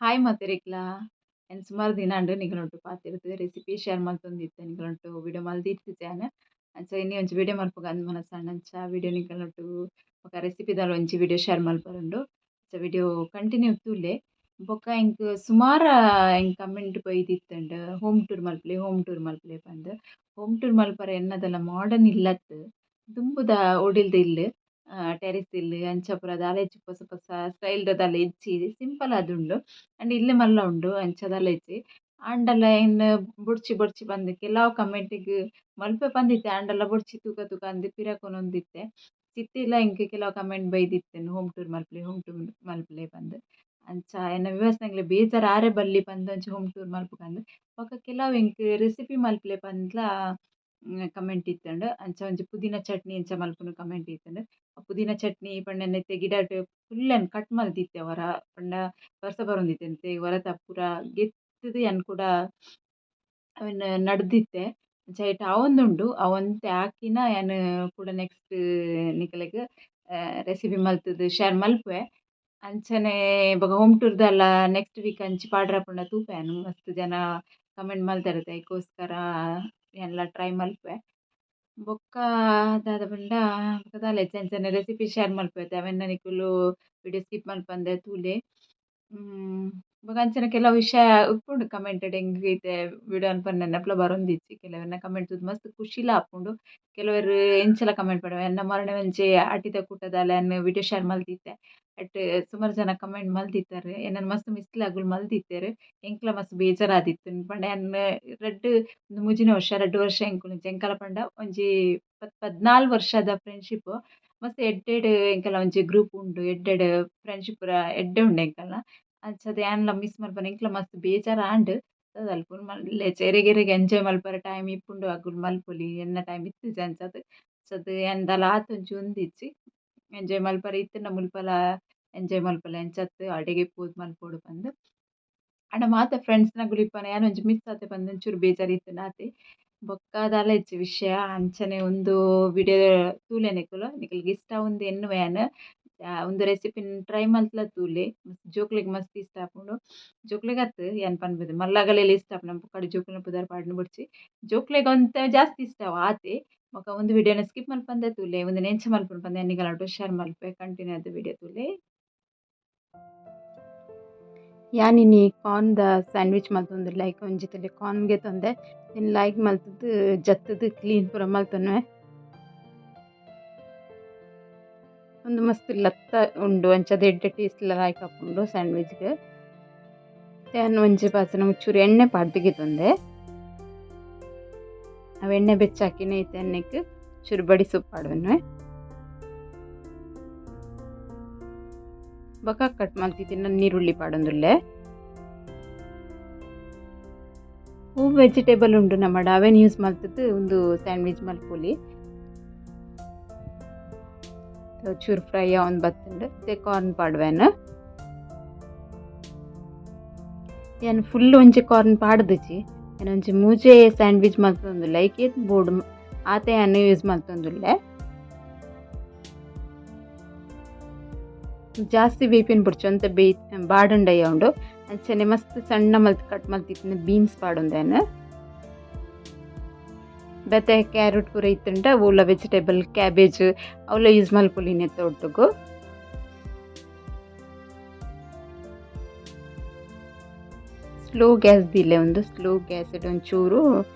Hi ಮಾತೆರೆಗ್ಲಾ. ಯಾನ್ ಸುಮಾರು ದಿನ ಆಂಡ್ ನಿಕಲ್ನೊಟ್ಟು ಪಾತೆರ್ದ್ ರೆಸಿಪಿ ಶೇರ್ ಮಲ್ತೊಂದಿತ್ತೆ ನಿಕಲ್ನೊಟ್ಟು ವಿಡಿಯೋ ಮಲ್ದಿತ್ತಿಜಾನ್. ಅಂಚ ಇನಿ ಒಂಜಿ ವಿಡಿಯೋ ಮಲ್ಪುಗ ಅಂದ್ ಮನಸಾಂಡ್. ಅಂಚ ವಿಡಿಯೋ ನಿಕಲ್ನೊಟ್ಟು ಬೊಕ ರೆಸಿಪಿದಾಲ ಒಂಜಿ ವಿಡಿಯೋ ಶೇರ್ ಮಲ್ಪರುಂಡು. ಅಂಚ ವಿಡಿಯೋ ಕಂಟಿನ್ಯೂ ತೂಲೆ. ಬೊಕ ಎಂಕ್ ಸುಮಾರ್ ಎಂಕ್ ಕಮೆಂಟ್ ಬೈದಿತ್ತುಂಡು ಹೋಮ್ ಟೂರ್ ಮಲ್ಪುಲೆ ಹೋಮ್ ಟೂರ್ ಮಲ್ಪುಲೆ ಪಂದ್. ಹೋಮ್ ಟೂರ್ ಮಲ್ಪರೆ ಎನ್ನದಲ ಮಾಡರ್ನ್ ಇಲ್ಲತ್ತ್, ದುಂಬುದ ಒಡಿಲ್ದ ಇಲ್ಲ್, ಟೆರೇಸ್ ಇಲ್ಲ್ ಅಂಚ ಪೂರ ದಾಲ ಇಜ್ಜಿ, ಪೊಸ ಪೊಸ ಸ್ಟೈಲ್ ದ ದಾಲ ಇಜ್ಜಿ, ಸಿಂಪಲ್ ಆದುಂಡು. ಅಂಡ ಇಲ್ಲ್ ಮಲ್ಲ ಉಂಡು, ಅಂಚ ದಾಲ ಇಜ್ಜಿ. ಆಂಡಲ ಏನ್ ಬೊಡ್ಚಿ ಬೊಡ್ಚಿ ಪಂದ್ ಕೆಲವು ಕಮೆಂಟ್ ಗ್ ಮಲ್ಪೆ ಪಂದಿತ್ತೆ, ಆಂಡಲ ಬೊಡ್ಚಿ ತೂಕ ತೂಕ ಅಂದ್ ಪಿರ ಕೊನೊಂದಿತ್ತೆ. ಇತ್ತೆಲ ಎಂಕ್ ಕೆಲವು ಕಮೆಂಟ್ ಬೈದಿತ್ತ್ಂಡ್ ಹೋಮ್ ಟೂರ್ ಮಲ್ಪುಲೆ ಹೋಮ್ ಟೂರ್ ಮಲ್ಪುಲೆ ಪಂದ್. ಅಂಚ ಎನ್ನ ವ್ಯೂವರ್ಸ್ ಬೇಜಾರ್ ಆರೆ ಬಲ್ಲಿ ಪಂದ್ ಒಂಜಿ ಹೋಮ್ ಟೂರ್ ಮಲ್ಪುಗಂದ್. ಬೊಕ ಕೆಲವು ಎಂಕ್ ರೆಸಿಪಿ ಮಲ್ಪುಲೆ ಪಂದ್ಲ ಕಮೆಂಟ್ ಇತ್ತ್ಂಡ್. ಅಂಚ ಒಂಜಿ ಪುದೀನ ಚಟ್ನಿ ಎಂಚ ಮಲ್ಪುನು ಕಮೆಂಟ್ ಇತ್ತ್ಂಡ್. ಪುದೀನ ಚಟ್ನಿ ಪಂಡ ಎನ್ನ ಗಿಡಟ್ ಫುಲ್ ಏನ್ ಕಟ್ ಮಲ್ದಿತ್ತೆ ಒರ, ಪಂಡ ಬರ್ಸ ಬರೊಂದಿತ್ತೆ ಒರತ ಪೂರ ಗೆತ್ತುದು ಯಾನ್ ಕೂಡ ಅವೆನ್ ನಡ್ದಿತ್ತೆ. ಅಂಚ ಐಟ್ ಆವೊಂದುಂಡು, ಅವಂತೆ ಆಕಿನ ಯಾನ್ ಕೂಡ ನೆಕ್ಸ್ಟ್ ನಿಕಲೆಗ್ ರೆಸಿಪಿ ಮಲ್ತುದು ಶೇರ್ ಮಲ್ಪುವೆ. ಅಂಚನೆ ಬೊಕ ಹೋಮ್ ಟೂರ್ ದಾಲ ನೆಕ್ಸ್ಟ್ ವೀಕ್ ಅಂಚಿ ಪಾಡ್ರೆ ಪಂಡ ತೂಪೆ ಯಾನ್, ಮಸ್ತ್ ಜನ ಕಮೆಂಟ್ ಮಲ್ತೆರ್ ಐಕೋಸ್ಕರ ಯಾನ್ಲ ಟ್ರೈ ಮಲ್ಪುವೆ. ಬೊಕ್ಕ ದಾದ ಪಂಡ ಬೊಕ ದಾಲ ಇಜ್ಜಿ, ಅಂಚನೆ ರೆಸಿಪಿ ಶೇರ್ ಮಲ್ಪುವೆ ಅವೆನ್ ನಿಕುಲು ವಿಡಿಯೋ ಸ್ಕಿಪ್ ಮಲ್ಪಂದೆ ತೂಲೆ. ಬೊಕ ಅಂಚನೆ ಕೆಲವು ವಿಷಯ ಉಪ್ಪುಂಡು ಕಮೆಂಟ್ ಎಂಕ್ ಇತ್ತೆ ವಿಡಿಯೋ ಅನ್ಪನ ನೆನಪುಲ ಬರೊಂದಿಜ್ಜಿ. ಕೆಲವೆರ್ನ ಕಮೆಂಟ್ ತೂದು ಮಸ್ತ್ ಖುಷಿಲ ಆಪುಂಡು. ಕೆಲವೆರ್ ಎಂಚಲ ಕಮೆಂಟ್ ಪಾಡುವೆರ್. ಎನ್ನ ಮರಣೆ ಒಂಜಿ ಆಟಿದ ಕೂಟದಾಲ ಯಾನ್ ವಿಡಿಯೋ ಶೇರ್ ಮಲ್ದಿತ್ತೆ. ಅಟ್ ಸುಮಾರು ಜನ ಕಮೆಂಟ್ ಮಲ್ದಿತ್ತೆರ್, ಎನ್ನನ್ ಮಸ್ತ್ ಮಿಸ್ಲ್ ಅಗುಲು ಮಲ್ದಿತ್ತೆರ್. ಎಂಕ್ಲ ಮಸ್ತ್ ಬೇಜಾರಾದಿತ್ತುಂಡು. ಪಂಡ ಯಾನ್ ರಡ್ಡ್ ಮೂಜಿನೆ ವರ್ಷ ರಡ್ಡ್ ವರ್ಷ ಎಂಕುಲು ಎಂಕಲ ಪಂಡ ಒಂಜಿ 14 ವರ್ಷದ ಫ್ರೆಂಡ್ಶಿಪ್. ಮಸ್ತ್ ಎಡ್ಡೆಡ್ ಎಂಕಲ್ನ ಒಂಜಿ ಗ್ರೂಪ್ ಉಂಡು, ಎಡ್ಡೆಡ್ ಫ್ರೆಂಡ್ಶಿಪ್ ಪೂರ ಎಡ್ಡೆ ಉಂಡು ಎಂಕಲ್ನ. ಅಂಚಾದ್ ಯಾನ್ಲ ಮಿಸ್ ಮಲ್ಪುನ ಎಂಕ್ಲ ಮಸ್ತ್ ಬೇಜಾರ್ ಆಂಡ್. ಎರೆಗ್ ಎಂಜಾಯ್ ಮಲ್ಪರೆ ಟೈಮ್ ಇಪ್ಪುಂಡು ಅಗುಲು ಮಲ್ಪೊಲಿ, ಎನ್ನ ಟೈಮ್ ಇತ್ತಿಜಿ. ಅಂಚಾದ್ ಅಂಚಾದ್ ಯಾನ್ ದಾಲ ಆತೊಂಜಿ ಉಂದಿಜ್ಜಿ. ಎಂಜಾಯ್ ಮಲ್ಪರೆ ಇತ್ತ್ಂಡ ಮುಲ್ಪಲ ಎಂಜಾಯ್ ಮಲ್ಪೊಲಿ, ಅಂಚತ್ ಅಡೆಗೆ ಪೋದು ಮಲ್ಪೊಡು ಪಂದ್. ಆಂಡ ಮಾತ ಫ್ರೆಂಡ್ಸ್ ನಗುಲು ಇಪ್ಪನ ಯಾನ್ ಒಂಜಿ ಮಿಸ್ ಆತೆ ಪಂದ್ ಒಂಚೂರು ಬೇಜಾರ್ ಇತ್ತ್ಂಡ್ ಆತೆ. ಬೊಕ್ಕ ದಾಲ ಇಜ್ಜಿ ವಿಷಯ. ಅಂಚನೆ ಉಂದು ವಿಡಿಯೋ ತೂಲೆ ನಿಕುಲು, ನಿಕಲ್ಗೆ ಇಷ್ಟ ಉಂದು ಎನ್ನುವೆ ಯಾನ್. ಉಂದು ರೆಸಿಪಿನ್ ಟ್ರೈ ಮಲ್ತ್ಲ ತೂಲೆ, ಜೋಕ್ಲೆಗ್ ಮಸ್ತ್ ಇಷ್ಟ ಆಪುಂಡು. ಜೋಕ್ಲೆಗ್ ಅತ್ತ್ ಯಾನ್ ಪನ್ಪುದು ಮಲ್ಲಗಲೆಲ ಇಷ್ಟ ಆಪುಂಡು, ಪೊಕ್ಕಡೆ ಜೋಕುಲ್ನ ಪುದರ್ ಪಾಡ್ನ ಬೊಡ್ಚಿ, ಜೋಕ್ಲೆಗ್ ಒಂತೆ ಜಾಸ್ತಿ ಇಷ್ಟ ಆವು ಆತೆ. ಬೊಕ ಉಂದು ವಿಡಿಯೋನ ಸ್ಕಿಪ್ ಮಲ್ಪಂದೆ ತೂಲೆ, ಉಂದೆನ್ ಎಂಚ ಮಲ್ಪುನು ಪಂದ್ ಯಾನ್ ನಿಕಲ್ನೊಟ್ಟು ಶೇರ್ ಮಲ್ಪೆ. ಕಂಟಿನ್ಯೂ ಆದ್ ವಿಡಿಯೋ ತೂಲೆ. ಯಾನ್ ಇನಿ ಕಾರ್ನ್ ದ ಸ್ಯಾಂಡ್ವಿಚ್ ಮಲ್ತೊಂದುಲ್ಲೆ. ಲೈಕ್ ಒಂಜಿ ತಲೆ ಕಾರ್ನ್ ಗೆತೊಂದೆ ಇನ್ ಲೈಕ್ ಮಲ್ತುದು ಜತ್ತುದು ಕ್ಲೀನ್ ಪೂರ ಮಲ್ತೊನ್ವೆ. ಉಂದು ಮಸ್ತ್ ಲತ್ತ ಉಂಡು, ಅಂಚಾದ್ ಎಡ್ಡೆ ಟೇಸ್ಟ್ ಲ ಲಾಯ್ಕ್ ಆಪುಂಡು ಸ್ಯಾಂಡ್ವಿಚ್ ಗ್. ಯಾನ್ ಒಂಜಿ ಬಾಜನ ಒಂಚೂರು ಎಣ್ಣೆ ಪಾಡ್ದ್ ಗೆತೊಂದೆ. ಅವು ಎಣ್ಣೆ ಬೆಚ್ಚ ಹಾಕಿನ ಇತ್ತೆ ಎಣ್ಣೆಗ್ ಚೂರು ಬಡಿ ಸೊಪ್ಪು ಪಾಡೊನ್ವೆ. ಬೊಕ ಕಟ್ ಮಲ್ತಿತ್ತಿನ ನೀರುಳ್ಳಿ ಪಾಡೊಂದುಲ್ಲೆ. ಪೂ ವೆಜಿಟೇಬಲ್ ಉಂಡು ನಮಡ ಅವೆನ್ ಯೂಸ್ ಮಲ್ತುದು ಉಂದು ಸ್ಯಾಂಡ್ವಿಚ್ ಮಲ್ಪೊಲಿ. ಚೂರು ಫ್ರೈ ಆವೊಂದು ಬತ್ತುಂಡು, ಇತ್ತೆ ಕಾರ್ನ್ ಪಾಡುವೆನ್. ಯಾನ್ ಫುಲ್ ಒಂಜಿ ಕಾರ್ನ್ ಪಾಡ್ದಿಜಿ, ಯಾನ್ ಒಂಜಿ ಮೂಜೆ ಸ್ಯಾಂಡ್ವಿಚ್ ಮಲ್ತೊಂದುಲ್ಲೆ. ಐಕ್ ಏತ್ ಬೋಡು ಆತೆ ಯಾನ್ ಯೂಸ್ ಮಲ್ತೊಂದುಲ್ಲೆ. ಜಾಸ್ತಿ ಬೇಪಿನ ಬೊಡ್ಚಿ, ಒಂತೆ ಬೇಯ್ ಬಾಡುಂಡಯ್ಯ ಉಂಡು. ಅಂಚನೆ ಮಸ್ತ್ ಸಣ್ಣ ಮಲ್ತ್ ಕಟ್ ಮಲ್ತಿತ್ತಿನ ಬೀನ್ಸ್ ಪಾಡೊಂದೆ ಯಾನ್. ಬೇತೆ ಕ್ಯಾರೆಟ್ ಪೂರ ಇತ್ತುಂಡ ಅವುಲ ವೆಜಿಟೇಬಲ್ ಕ್ಯಾಬೇಜ್ ಅವುಲ ಯೂಸ್ ಮಲ್ಪೊಲಿ ನೆತ್ತ ಒಟ್ಟುಗು. ಸ್ಲೋ ಗ್ಯಾಸ್ ದೀಲೆ ಉಂದು, ಸ್ಲೋ ಗ್ಯಾಸ್ ಒಂಚೂರು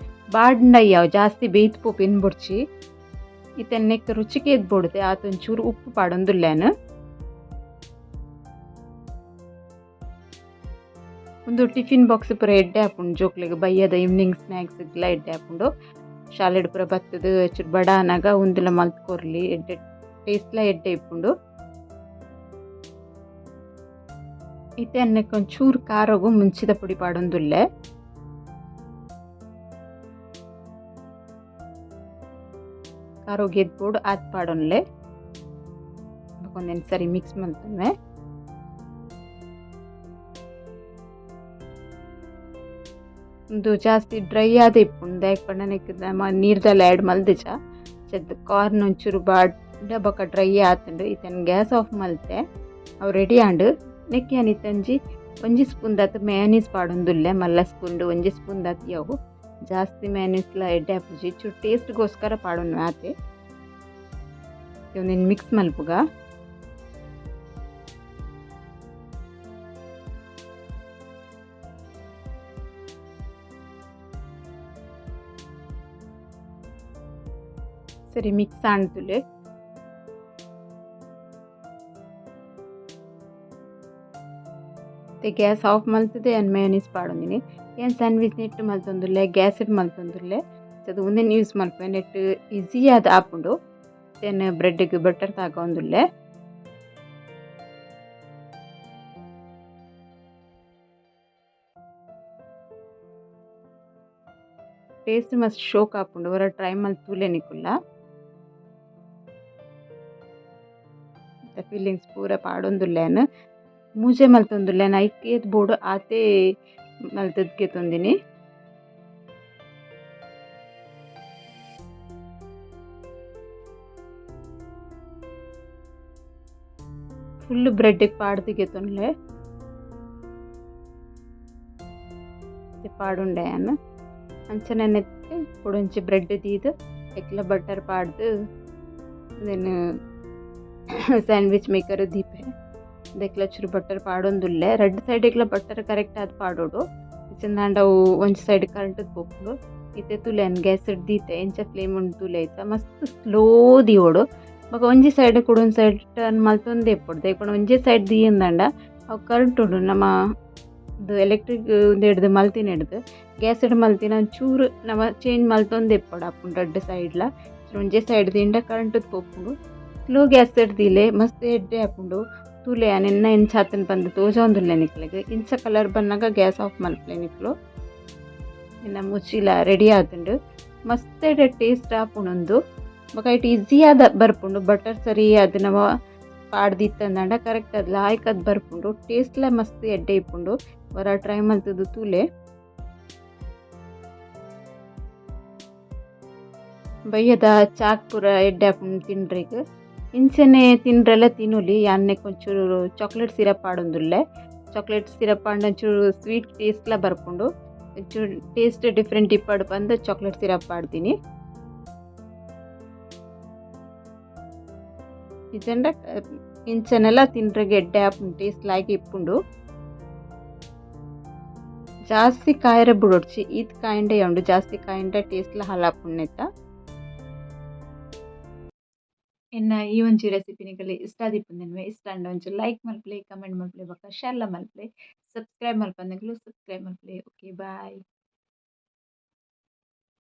ಬಾಡ್ಂಡಯ್ಯ ಜಾಸ್ತಿ ಬೇಯ್ತ್ ಪೋಪಿನ ಬೊಡ್ಚಿ. ಇತ್ತೆ ನೆಕ್ಕ್ ರುಚಿಗೆ ಬೋಡುದೆ ಆತ್ ಒಂಚೂರು ಉಪ್ಪು ಪಾಡೊಂದುಲ್ಲೆ ಯಾನ್. ಉಂದು ಟಿಫಿನ್ ಬಾಕ್ಸ್ ಪೂರ ಎಡ್ಡೆ ಆಪುಂಡು ಜೋಕ್ಲೆಗ್, ಬಯ್ಯದ ಈವ್ನಿಂಗ್ ಸ್ನಾಕ್ಸ್ ಗ್ಲ ಎಡ್ಡೆ ಆಪುಂಡು. ಶಾಲೆಡ್ ಪೂರ ಬತ್ತುದು ಚೂರು ಬಡ ಆನಗ ಉಂದುಲ ಮಲ್ತ್ ಕೊರ್ಲಿ, ಎಡ್ಡೆ ಟೇಸ್ಟ್ ಲ ಎಡ್ಡೆ ಇಪ್ಪುಂಡು. ಇತ್ತೆ ನೆಕ್ಕ್ ಒಂಚೂರು ಖಾರೊಗು ಮುಂಚಿದ ಪೊಡಿ ಪಾಡೊಂದುಲ್ಲೆ. ಖಾರೊಗು ಏತ್ ಬೋಡು ಆತ್ ಪಾಡೊನ್ಲೆ. ಬೊಕ ಉಂದೆನ್ ಸರಿ ಮಿಕ್ಸ್ ಮಲ್ತೊನ್ವೆ. ಉಂದು ಜಾಸ್ತಿ ಡ್ರೈ ಆದ್ ಇಪ್ಪುಂಡು, ದಾಯೆ ಪಂಡ ನೆಕ್ಕ್ ನಮ ನೀರ್ ದಾಲ ಆಡ್ ಮಲ್ದಿಜ. ಅಂಚಾದ್ ಕಾರ್ನ್ ಒಂಚೂರು ಬಾಡ್ಂಡ ಬೊಕ ಡ್ರೈ ಆತುಂಡು. ಇತ್ತೆ ಯಾನ್ ಗ್ಯಾಸ್ ಆಫ್ ಮಲ್ತೆ, ಅವು ರೆಡಿ ಆಂಡ್. ನೆಕ್ಕ್ ಯಾನ್ ಇತ್ತೆ ಒಂಜಿ ಒಂಜಿ ಸ್ಪೂನ್ ದಾತ್ ಮೇಯೋನೀಸ್ ಪಾಡೊಂದುಲ್ಲೆ ಮಲ್ಲ ಸ್ಪೂನ್ ಒಂಜಿ ಸ್ಪೂನ್ ದಾತ್ ಯಾವು ಜಾಸ್ತಿ ಮೇಯೋನೀಸ್ಲ ಎಡ್ಡೆ ಆಪುಜಿ ಚೂರು ಟೇಸ್ಟ್ಗೋಸ್ಕರ ಪಾಡೊನು ಆತೆ. ಉಂದೆನ್ ಮಿಕ್ಸ್ ಮಲ್ಪುಗ. ಸರಿ ಮಿಕ್ಸ್ ಆಂಡ್ ತೂಲೆ. ಇತ್ತೆ ಗ್ಯಾಸ್ ಆಫ್ ಮಲ್ತುದು ಯಾನ್ ಮೇಯೋನೀಸ್ ಪಾಡೊಂದಿನಿ. ಯಾನ್ ಸ್ಯಾಂಡ್ವಿಚ್ ನೆಟ್ಟ್ ಮಲ್ತೊಂದುಲ್ಲೆ ಗ್ಯಾಸ್ ಡ್ ಮಲ್ತೊಂದುಲ್ಲೆ. ಅದು ಉಂದೆನ್ ಯೂಸ್ ಮಲ್ಪುವೆ ನೆಟ್ಟ್ ಈಸಿ ಆದ್ ಆಪುಂಡು. ಯಾನ್ ಬ್ರೆಡ್ ಗ್ ಬಟರ್ ತಾಗವೊಂದುಲ್ಲೆ. ಟೇಸ್ಟ್ ಮಸ್ತ್ ಶೋಕ್ ಆಪುಂಡು ಒರ ಟ್ರೈ ಮಲ್ತ್ ತೂಲೆ ನಿಕುಲ್ಲ. ಫಿಲ್ಲಿಂಗ್ಸ್ ಪೂರ ಪಾಡೊಂದುಲ್ಲೆ ಯಾನ್. ಮೂಜೆ ಮಲ್ತೊಂದುಲ್ಲೆ ಯಾನ್ ಐಕ್ ಏತ್ ಬೋಡು ಆತೆ ಮಲ್ತುದು ಗೆತೊಂದಿನಿ. ಫುಲ್ಲ್ ಬ್ರೆಡ್ ಗ್ ಪಾಡ್ದ್ ಗೆತೊನ್ಲೆ. ಪಾಡುಂಡೆ ಯಾನ್. ಅಂಚನೆ ನೆಕ್ಕ್ ಕುಡೊಂಜಿ ಬ್ರೆಡ್ ದೀದ್ ಐಕ್ಲ ಬಟರ್ ಪಾಡ್ದ್ ಉಂದೆನ್ ಸ್ಯಾಂಡ್ವಿಚ್ ಮೇಕರ್ ದೀಪೆ. ಉಂದೆಕ್ಲ ಚೂರು ಬಟರ್ ಪಾಡೊಂದುಲ್ಲೆ ರಡ್ಡ್ ಸೈಡ್ ಗ್ಲ ಬಟರ್ ಕರೆಕ್ಟ್ ಆದ್ ಪಾಡೊಡು. ಇಜ್ಜಿಂದಾಂಡ ಅವು ಒಂಜಿ ಸೈಡ್ ಕರೆಂಟ್ ಪೋಪುಂಡು. ಇತ್ತೆ ತೂಲೆ ಯಾನ್ ಗ್ಯಾಸ್ ಡ್ ದೀತೆ ಎಂಚ ಫ್ಲೇಮ್ ಉಂಡು ತೂಲೆ ಐತ ಮಸ್ತ್ ಸ್ಲೋ ದೀವೊಡು. ಬೊಕ ಒಂಜಿ ಸೈಡ್ ಕುಡೊಂಜಿ ಸೈಡ್ ಟರ್ನ್ ಮಲ್ತೊಂದೇ ಇಪ್ಪೊಡು. ದಾಯೆ ಪಂಡ ಒಂಜೇ ಸೈಡ್ ದೀಯೆಂದಾಂಡ ಅವು ಕರಂಟುಂಡು ನಮ ಎಲೆಕ್ಟ್ರಿಕ್ ಉಂದೆಡ್ದ್ ಮಲ್ತಿನೆಡ್ದ್ ಗ್ಯಾಸ್ ಡ್ ಮಲ್ತಿನ ಒಂಚೂರು ನಮ ಚೇಂಜ್ ಮಲ್ತೊಂದೇ ಇಪ್ಪೊಡು ಆಪುಂಡು ರಡ್ಡ್ ಸೈಡ್ ಲ. ಒಂಜೇ ಸೈಡ್ ದೀಂಡ ಕರೆಂಟ್ ಪೋಪುಂಡು. ಸ್ಲೋ ಗ್ಯಾಸ್ ಡ್ ದೀಲೆ ಮಸ್ತ್ ಎಡ್ಡೆ ಆಪುಂಡು. ತೂಲೆ ಯಾನ್ ಎನ್ನ ಎಂಚ ಆತುಂಡು ಪಂದ್ ತೋಜೊಂದುಲ್ಲೆ ನಿಕ್ಲೆಗ್. ಇಂಚ ಕಲರ್ ಬನ್ನಗ ಗ್ಯಾಸ್ ಆಫ್ ಮಲ್ಪುಲೆ ನಿಕುಲು. ಎನ್ನ ಮುಚ್ಚಿಲ ರೆಡಿ ಆತುಂಡು. ಮಸ್ತ್ ಎಡ್ಡೆ ಟೇಸ್ಟ್ ಆಪುಂಡು ಉಂದು. ಬೊಕ ಐಟ್ ಈಸಿ ಆದ್ ಬರ್ಪುಂಡು ಬಟರ್ ಸರಿ ಆದ್ ನಮ ಪಾಡ್ದಿತ್ತಂದಾಂಡ ಕರೆಕ್ಟ್ ಆದ್ ಲಾಯ್ಕ್ ಆದ್ ಬರ್ಪುಂಡು. ಟೇಸ್ಟ್ ಲ ಮಸ್ತ್ ಎಡ್ಡೆ ಇಪ್ಪುಂಡು. ಒರ ಟ್ರೈ ಮಲ್ತುದು ತೂಲೆ. ಬಯ್ಯದ ಚಾಕ್ ಪೂರ ಎಡ್ಡೆ ಆಪುಂಡು ತಿನ್ರೆಗ್. ಇಂಚನೆ ತಿನ್ರೆಲ ತಿನೊಲಿ ಯಾನ್ ನೆಕ್ಕ್ ಒಂಚೂರು ಚಾಕ್ಲೇಟ್ ಸಿರಪ್ ಪಾಡೊಂದುಲ್ಲೆ. ಚಾಕ್ಲೇಟ್ ಸಿರಪ್ ಪಾಡ್ಂಡ ಒಂಚೂರು ಸ್ವೀಟ್ ಟೇಸ್ಟ್ ಲ ಬರ್ಪುಂಡು. ಒಂಚೂರು ಟೇಸ್ಟ್ ಡಿಫರೆಂಟ್ ಇಪ್ಪಡ್ ಪಂದ್ ಚಾಕ್ಲೇಟ್ ಸಿರಪ್ ಪಾಡ್ದಿನಿ. ಇಜ್ಜಂಡ ಇಂಚನೆಲ ತಿನ್ರೆಗ್ ಎಡ್ಡೆ ಆಪುಂಡು ಟೇಸ್ಟ್ ಲಾಯ್ಕ್ ಇಪ್ಪುಂಡು. ಜಾಸ್ತಿ ಕಾಯೆರೆ ಬುಡೊಡ್ಚಿ ಈತ್ ಕಾಯಿಂಡ ಉಂಡು ಜಾಸ್ತಿ ಕಾಯಿಂಡ ಟೇಸ್ಟ್ ಲ ಹಾಳಾಪುಂಡು ನೆತ್ತ. ಎನ್ನ ಈ ಒಂಜಿ ರೆಸಿಪಿ ನಿಕಲೆ ಇಷ್ಟ ಆದಿಪ್ಪುಂಡು ಇಷ್ಟ ಆಂಡ ಒಂಚೂರು ಲೈಕ್ ಮಲ್ಪುಲೆ, ಕಮೆಂಟ್ ಮಲ್ಪುಲೆ ಬೊಕ ಶೇರ್ ಲ ಮಲ್ಪುಲೆ. ಸಬ್ಸ್ಕ್ರೈಬ್ ಮಲ್ಪಂದಿನಕುಲು ಸಬ್ಸ್ಕ್ರೈಬ್ ಮಲ್ಪುಲೆ. Okay bye.